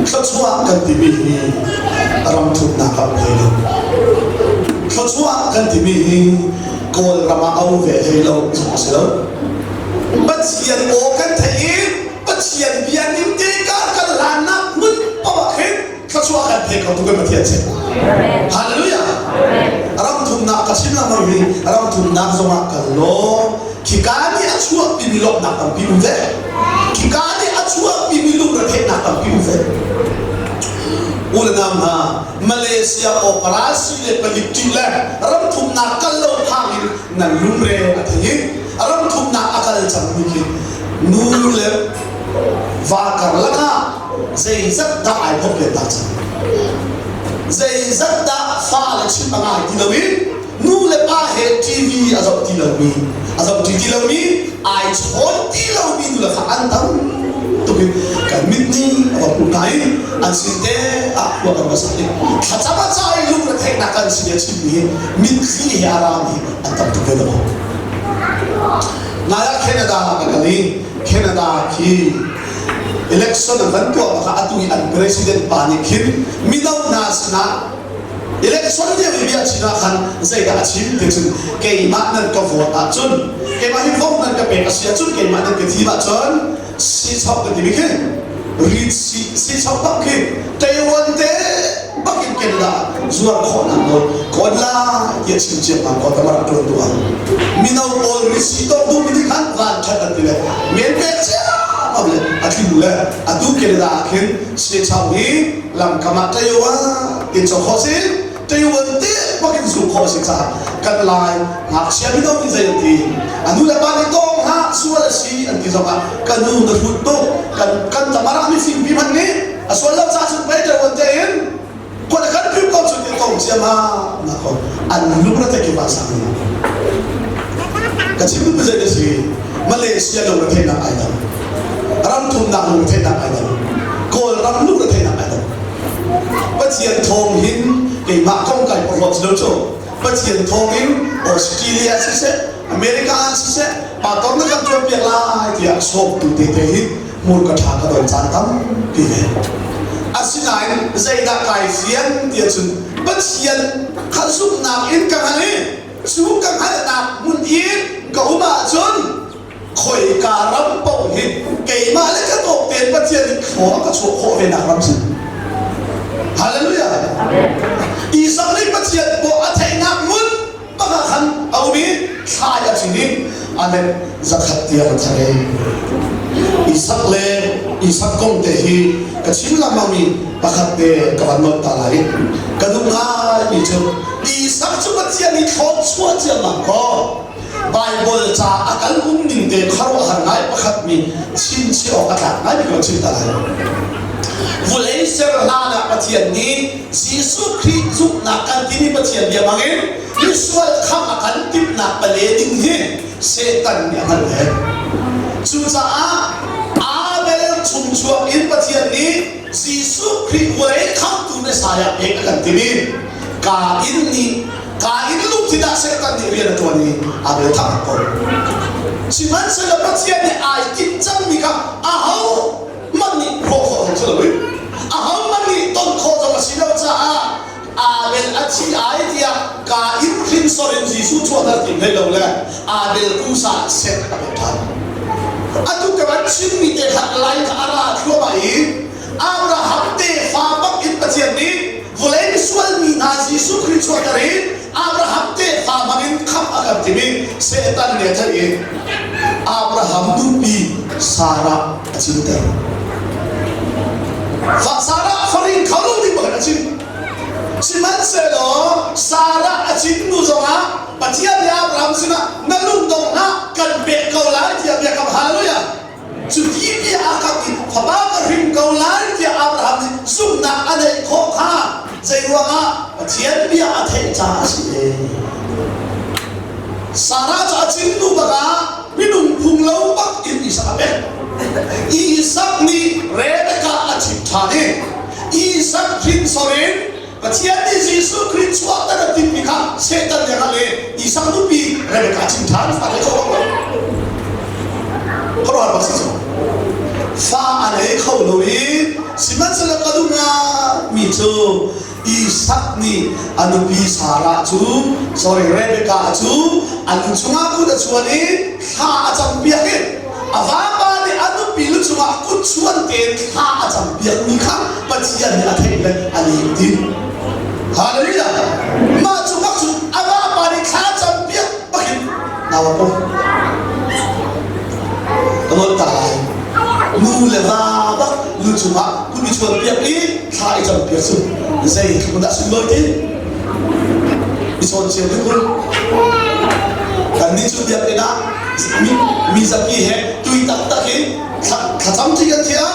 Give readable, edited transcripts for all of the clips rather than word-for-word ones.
Thluachuah kan timi hi ram thumnak ah um hlei lo. Thluachuah kan timi hi Kawlram ah a um ve hlei lo zong a si lo. Pathian aw kan theih i Pathian bia ning te kar kan hlannak hmun paoh ah khin thluachuah kan pek khotu kan Pathian si. Hallelujah. Ram thumnak ka chim lengmang hi ram thumnak zongah kal law khika nih a chuahpimi lawmhnak tampi um ve. Khika nih a chuahpimi lungretheihnak tampi um ve. U le nau hna, Malaysia operasi le palik ṭih le ram thumnak kal lo phang in nan lungre a thei i ram thumnak a kal cangmi khi nu le va karlak ah zeizat dah ai thawk len dah cang zeizat dah fa le chim a ngai ti lo i nu le pa he TV a zoh ti lomi a zoh ti ti lomi ai chawn ti lomi nu le fa an tam tuk in kan mit nih a va hmuh hna i an sin te ah khua kan va sak i thlacam a ca i lungre theihnak kan sin i a chimmi hi mitthli he a rami an tam tuk ve lo nai ah Canada kan kal i Canada khi election an van tuah bak ah atu i an president pa nih khin mino hna sinah election lio i bia chim ah khan zeidah a chim ti cun keimah nan ka vote ahcun, keimah hi vote nan ka pek a si ahcun, keimah nan ka thim ahcun sichok ka timi khi rit si sichok bak khi Taiwan te bak in Canada zuar khawhnak nawl kawn la tiah chim ciam ma ko tamar tuan tu ah mino pawl risi tong duh mi khan van that an ti le men pek ciam le a tling le atu Canada ah khin sichok hi lamkam ah Taiwan tin chok khawh si Taiwan te bak in zu khawh si caah kan Lai ngakchia mino nih zei an ti a nu le pa nih tawng hlah sual a si an ti zongah ka nu na hrut tuk kan kan tamar ah mifim pi hmanh nih a sual lo ca cun pei Taiwan te in khuat kan pim ko cu ti tong cia ma na ko an lung na te ki pa sang ni ka chim tu zei si Malaysia lung na theihnak ai dang ram thumnak lung na theihnak ai dang Kawl ram lung na theihnak ai dang Pathian thawng hin keimah kong kai porhlawt si lo cu Pathian thawng in Australia siseh America ah siseh pastor na kan tuan piak lai tiah sawmtu te te hi hmurka ṭha ka don caan tampi ve. Asinain zeidah kai fian tiah cun Pathian kha zumhnak in ka hngal i cu ka hngalhnak hmun in ka um ahcun khoika ram paoh hi keimah le ka tawk tein Pathian nih thlaw a ka chuah khawh ve nak ram si. Hallelujah. Isak nih Pathian paw a theihnak hmun pakhat khan a um i thlai a cin i a let zakhat tiang a thar i Isak le Isak kong te hi ka chim lengmang mi pakhat te ka van nolh ta lai. Ka duh ngai mi cu Isak cu Pathian nih thlawchuah ciammam kaw Baibal ca a kal um ning te khuaruahhar ngai pakhat mi chimchih awk a tlak ngai mi ka chim ta lai. Vulei ser hlan ah Pathian nih Jesuh Khrih zumhnak kan timi Pathian bia bangin misual khamh a kan timhnak pale ding hi Satan nih a hngalh ve. Cucaah Abel chung chuak in Pathian nih Jesuh Khrih vulei khamhtu Messiah pek a kan timi Kain nih Kain lungthin ah Satan nih rian a ṭuan i Abel thah a ko. Sihmanhsehlaw Pathian nih ai timh cangmi kha aho hmanh nih hrawh khawh zong si loin ahohmanh nih ton khawh zong a si lo caah Abel a thi ai tiah Kain hrinsor in Jesuh chuahter tim hlei lo le Abel kusa set a pek ṭhan. Atu ka van chimmi te kha lai kha a ra thluahmah i Abraham tefa bak in Pathian nih vawlei misual mi hna Jesuh Khrih chuahter i Abraham tefa hmangin khamh a kan timi Satan nih a theih i Abraham nupi Sarah a cinter. Sarah farin kho lo ding bak a cin. Sihmanhsehlaw Sarah a cin hnu zongah Pathian nih Abraham sinah na lungdong hlah kan pek ko lai tiah biakam. Hallelujah. Cuti bia a kam i fapa ka hrim ko lai tiah Abraham nih zumhnak a neih khawh kha zeiruangah Pathian bia a theih caah a si e. Sarah cu a cin hnu bakah minung phung lo bak in Isak a pek. Isak nih Rebekah a chim ṭhan i Isak hrinsor in Pathian nih Jesuh Khrih chuahter a timhmi kha Satan nih a hngalh i Isak nupi Rebekah a chim ṭhan. Fa nei kho bak lo. Khuaruahhar bak si cu. Fa a nei kho lo i sihmanhsehlaw Isak nih a nupi Sarah cu sorry Rebekah cu a lu cungah kut a chuan i thla a campiak i a vapa nih a nupi lu cungah kut chuan tein thla a campiakmi kha Pathian nih a theih le a lem ti. Hallelujah! Mah cu bak cu a vapa nih thla campiak bakin nau a pawi. Ka nawl ta lai. Nu le va bak lu cungah kut i chuan piak i thla i cam piak cu zei tluk dah sunglawi ti? I chawn cio ding u. Kannih cu biakinn ah mi, mi zapi he tui taktak in thlacam ti kan thiam.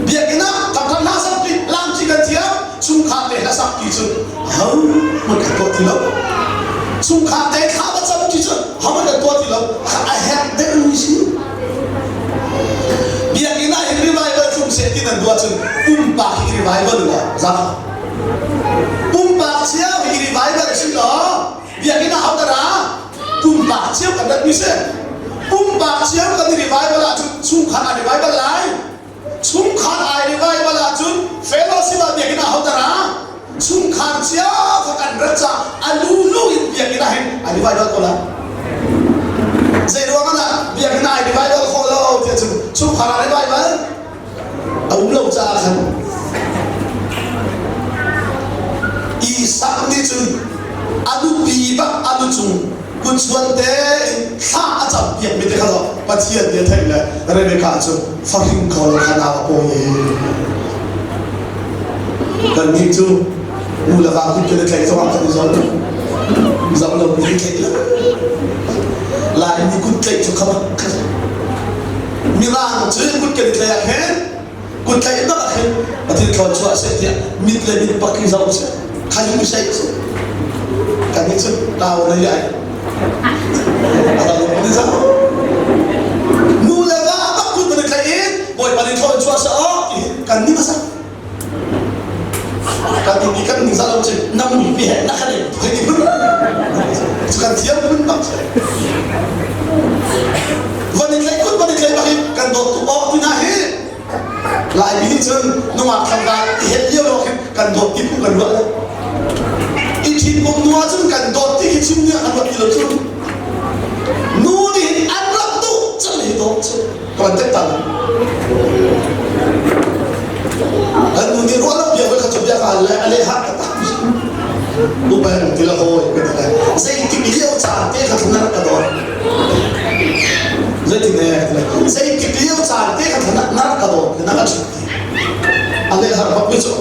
Biakinn ah thangthat hla sak ti lam ti kan thiam. Chungkhar te hla sak ti cu ahohmanh kan tuah ti lo. Chungkhar te thla va cam ti cu ahohmanh kan tuah ti lo. A herh deuhmi si. Biakinn ah hin revival tlung seh ti nan duh ahcun pumpak hi revival u law za. Pumpak cio hi revival a si law biakinn ah ho dah ra? Pumpak cio kan rat mi si. Pumpak cio kan i revival ahcun chungkhar ah revival lai. Chungkhar ai revival ahcun fellowship ah biakinn ah ho dah ra? Chungkhar cio kha kan rat caah a lulu in biakinn ah hin a revival ko lai. Zei ruang ah dah biakinn ah ai revival khawh lo tiah cun chungkhar ah revival a um lo caah khan Isak nih cun a nupi bak a nucung kutchuan tein thla a campiak mi te kha Pathian nih a theih le Rebekah cu fahring ko lo kha nau a pawi. Kannih cu nu le va kut kan i tlaih zongah kan i zoh zoh lo mi i tlaih lo. Laimi kut tlaih cu kha bak Mirang cu kut kan i tlaih ah khin kut tlaih bak ah khin Pathian thluachuah seh tiah mit le mit bak hi zoh seh kha hi seh cu kan nih cu tau nei ai a dang kan i zoh nu le va bak kut kan i tlaih i Bawipa nih thluachuah seh aw ti kan nih hmasa kan ti kan ning zah lo cu na mui pi he na kha ding hei ti phun cu kan thiam phun bak si van i tlaih kut van i tlaih bak in kan dawt tuk awk ti hna hi Laimi nih cun nungak tlangval i het lio lawng hin kan dawt ti phung kan ruah lo i ṭhit kum nu ah cun kan dawt ti khi chim nih kan ruat ti lo cu nu nih hin an rak duh cang hi dawt cu ka van tek ta Kan nu nih ruah lo bia voi khat cu bia ka hal le a leh har taktak nu pa um ti la hawi ka ti le zeitik lio caan te kha na rak ka dawt zeitin ne ka ti le zeitik lio caan te kha na rak ka dawt na ka chimh ti a leh har bak mi cu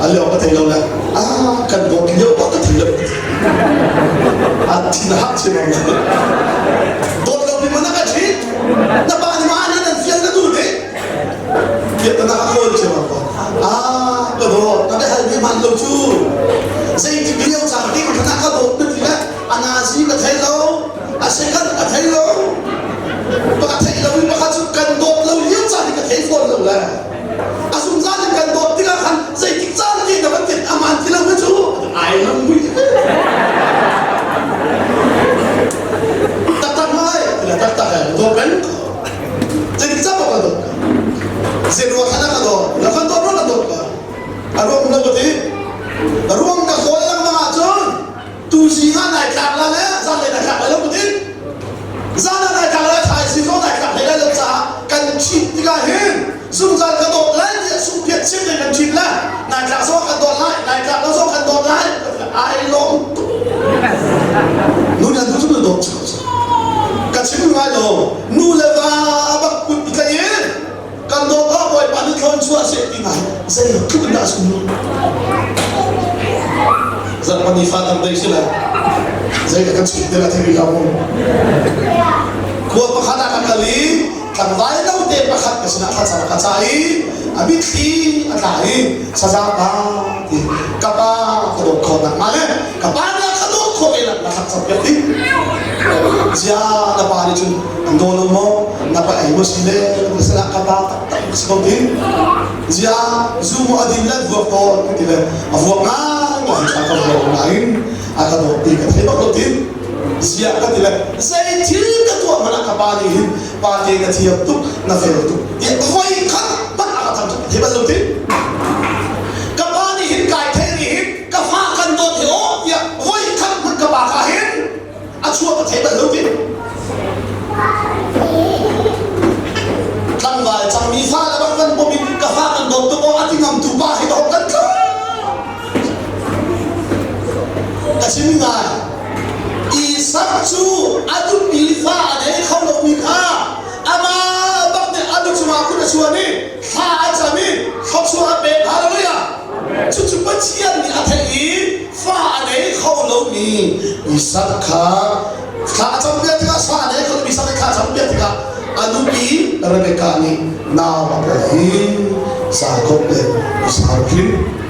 a leo ka thei lo le ah kan dawt lio bak ka thei lo a thin a hak chin dawt lo mi mana ka ṭhit na pa nih ma nan an fial na duh ding tiah na ka kawl cio ko ah ka dawt na ka hal mi man lo cu zeitik lio caan ding kha na ka dawt na ti le a nazi ka thei lo a second ka thei lo ka thei lo i pakhat cu kan dawt lo lio caan ka thei fawn lo le a zungzal in kan dawt tikah khan zeitik caan ti na van ti aman ti lo cu ai lam mui taktak mai la taktak ai dawt peng zeitik caan ka dawt ka zei ruang khan ka dawt la kan dawt ruang ka dawt ka a ruang na ka ti ruang ka kawl lengmang ahcun Tu zing ah nai tlak la le zanlei nai tlak lai lo ti. Zan ah nai tlak lai thaizing zong nai tlak hlei lai lo caah kan ṭhit tikah hin zungzal ka dawt lai tiah sungphiat chim in kan ṭhit le nai tlak zong kan dawt lai nai tlak lo zong kan dawt lai ai lawm tuk. Nu nih an duh cu na dawt ka chim ngai lo nu le va bak kut i tlaih in kan dawt ah Bawipa nih thlawn chuah seh ti ngai zeitluk in dah sung zarhpani fa tam dei si lai zei ka kan chim te la thei lo khua pakhat ah ka kal i tlangval no te pakhat ka sinah thlacam ka ca i a mitthli a tla i saza pa ti ka pa ka dawt kho nak ma le ka pa nih ka dawt kho ve nak na thlacam piak ding zia na pa nih cun an daw lo maw na pa ei maw si le na sinah ka pa taktak si ko ti zia zu maw a din le vuak tawn ka ti le a vuak ngai ngai ka vuak nain a ka dawt ti ka thei bak lo ti zia ka ti le zei thil ka tuah hmanh ah ka pa nih hin pa te na thiam tuk na fel tuk tiah voi khat hmanh a ka thangṭhat thei bal lo ti ka pa nih hin. chim ngai. Isak cu a nupi fa a nei kho lomi kha amah bak nih a lu cungah kut a chuan i thla a cam i thluachuah a pek. Hallelujah! Cucu Pathian nih a theih i fa a nei kho lomi Isak kha thla a cam piak tikah fa a nei kho lomi Isak nih thla a cam piak tikah a nupi Rebekah nih nau a pawi i Jakob le Esau hrin.